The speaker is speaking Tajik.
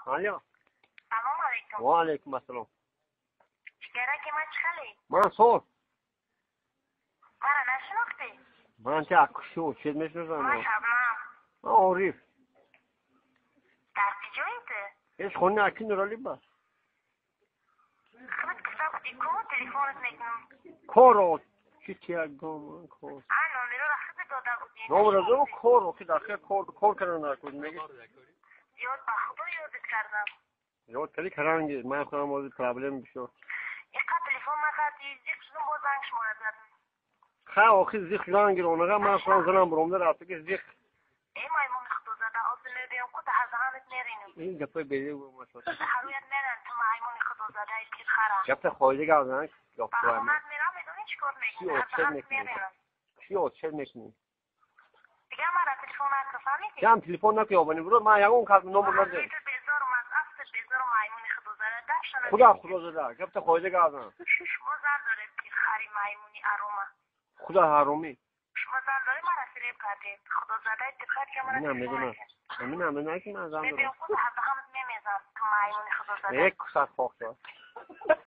Алло. Салом алейкум. Ва алейкум ассалом. Ҷигараки ман чӣ хеле? Ман соз. Мара нашинохтӣ? Ман ти акшу чиз мешиносам. Ман Шабнам. Ман Ориф. Дар куҷои ту? Ҳеч хони аки Нурали ба. Худат гуфта будӣ ку телефонат мекунам. Коро чи тиягом кор. А номероро худат дода будӣ. Номеро кор охи дар хел кор кор кардан накун меги. Ёд ба худо ёдат кардам. Ёд кардӣ каранги ман худам ҳозир проблем бисёр. Иқа телефон накардӣ, зиқ шудум боз занг шуморо задам. Ха охи зиқ шудан гиронага ман худам занам буромда рафта ки зиқ. Э маймуни худозада ҳозир мебиём ку даҳазаҳанат меринам. Ин гапои беҷо гумашад. Ҳаруят меран ту маймуни худозадаи пирхара. Гапта хоида гап зан. Ба хонат мерам медонӣ чӣ кор мекунӣ? Ҳазаҳанат меринам. Чӣ отшел мекунӣ? Дигар мара телефон накун, фаҳмидӣ? Ям телефон накун ёбани буро ман ягон кас номер надорам. Безорум аз афтат безорум маймуни худозада дафшана. Худо худозада гапта хоида гап зан. Шумо зан доред пирхари маймуни арома. Худо ҳаромӣ. Шумо зан доред мара фиреб кардед. Худозадаи пирхар ки мара Намедонам. Намедонам ки ман зан дорам. Мебиём худ ҳазаҳанат мемезам ту маймуни худозада. Як кусак хок шуд.